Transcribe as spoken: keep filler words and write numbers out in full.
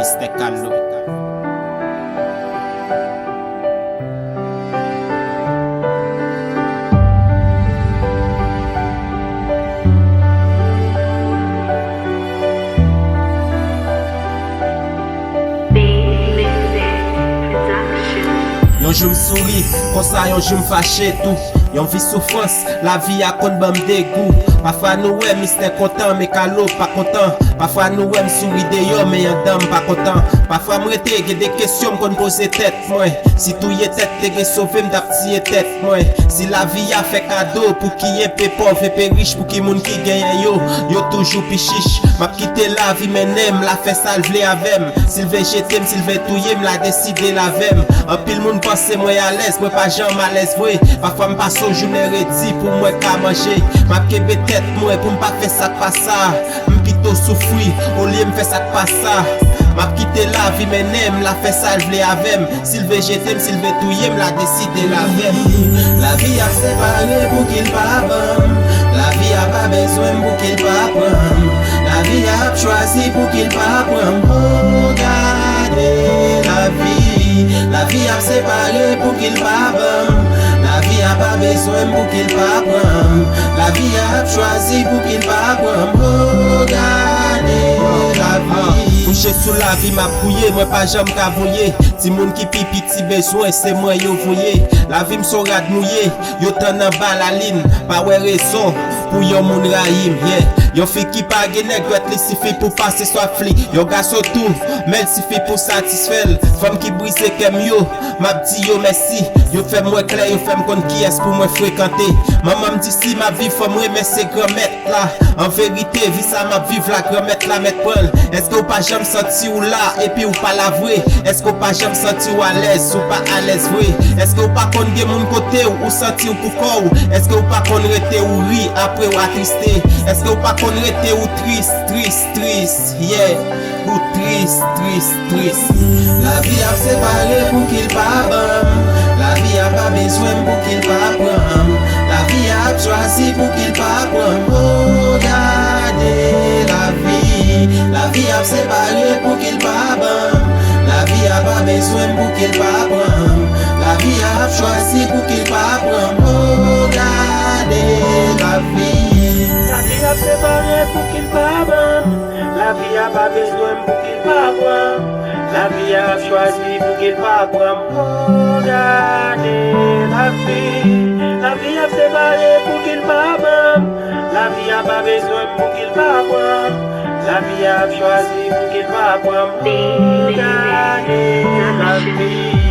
Mistè Kalo. Yon jou m souri, konsa yon jou m fache tou. Yon vi soufrans, lavi a konn ban m degou. Pafwa nou wè mistè kontan, men Kalo pa kontan. Pafwa nou wè m souri deyò, men anndan m pa kontan. Pafwa m rete, gen de kesyon m konn poze tèt mwen. Si touye tèt te gen sove, m t ap tiye tèt mwen. Si lavi a fè kado, pouki enpe pòv, enpe rich, pouki moun ki genyen yo, yo toujou pi chich? M ap kite lavi mennen m, l a fè sa l vle avè m. Si l vle jete m, si l vle touye m, l a deside l avè m. Anpil moun panse mwen alèz, mwen pa janm alèz vre. Pafwa m pase yon jounen redi pou mwen ka manje. M ap kenbe tèt mwen pou m pa fè sa k pa sa. M pito soufri olye m fè sa k pa sa. M ap kite lavi mennen m, l a fè sa l vle avè m. Si l vle jete m, si l vle touye m, l a deside l avè m. Lavi ap separe pou ki l pa ban m. Lavi a pa bezwen m pou ki l pa pran m. Lavi a ap chwazi pou ki l pa pran m. Oh, gade lavi. Lavi ap separe pou ki l pa ban m. Lavi a pa bezwen m pou ki l pa pran m. Lavi a ap chwazi pou ki l pa pran m. Oh, gade lavi. Kouche sou lavi m ap kouye, mwen pa janm ka voye. Timoun ki pi piti bezwen, se mwen yo voye. Lavi m s on rad mouye, yo tann anba lalin. Pa wè rezon pou yon moun rayi m, yeah. Yon fi ki pa gen nèg, dwèt li sifi pou pase swaf li. Yon gason tou, men l sifi pou satisfè l. Fanm ki brize kè m yo, m ap di yo mèsi. Yo fè m wè klè, yo fè m konn kiyès pou mwen frekante. Manman m di si m ap viv, fò m remèsye Granmèt la. An verite, vi sa m ap viv la, Granmèt la mèt pran l. Èske w pa janm santi w la epi w pa la vre? Èske w pa janm santi w alèz si w pa alèz vre? Èske w pa konn gen moun kote w, ou santi w pou kò w? Èske w pa konn rete ou ri, apre w atriste? Èske w pa konn rete ou tris, tris, tris? Yeah, ou tris, tris, tris. Lavi ap separe pou ki l pa ban m. Lavi a pa bezwen m pou ki l pa pran m. Lavi a ap chwazi pou ki l pa pran m. Oh, gade lavi. Lavi ap separe pou ki l pa ban m. Lavi a pa bezwen m pou ki l pa pran m. Lavi a ap chwazi pou ki l pa pran m. Oh, gade lavi. Lavi ap separe pou ki l pa ban m. Lavi a pa bezwen m pou ki l pa pran m. Lavi a ap chwazi pou ki l pa pran m. Oh, gade lavi. Lavi ap separe pou ki l pa ban m. Lavi a pa bezwen m pou ki l pa pran m. Lavi a ap chwazi pou ki l pa pran m. Oh, gade lavi.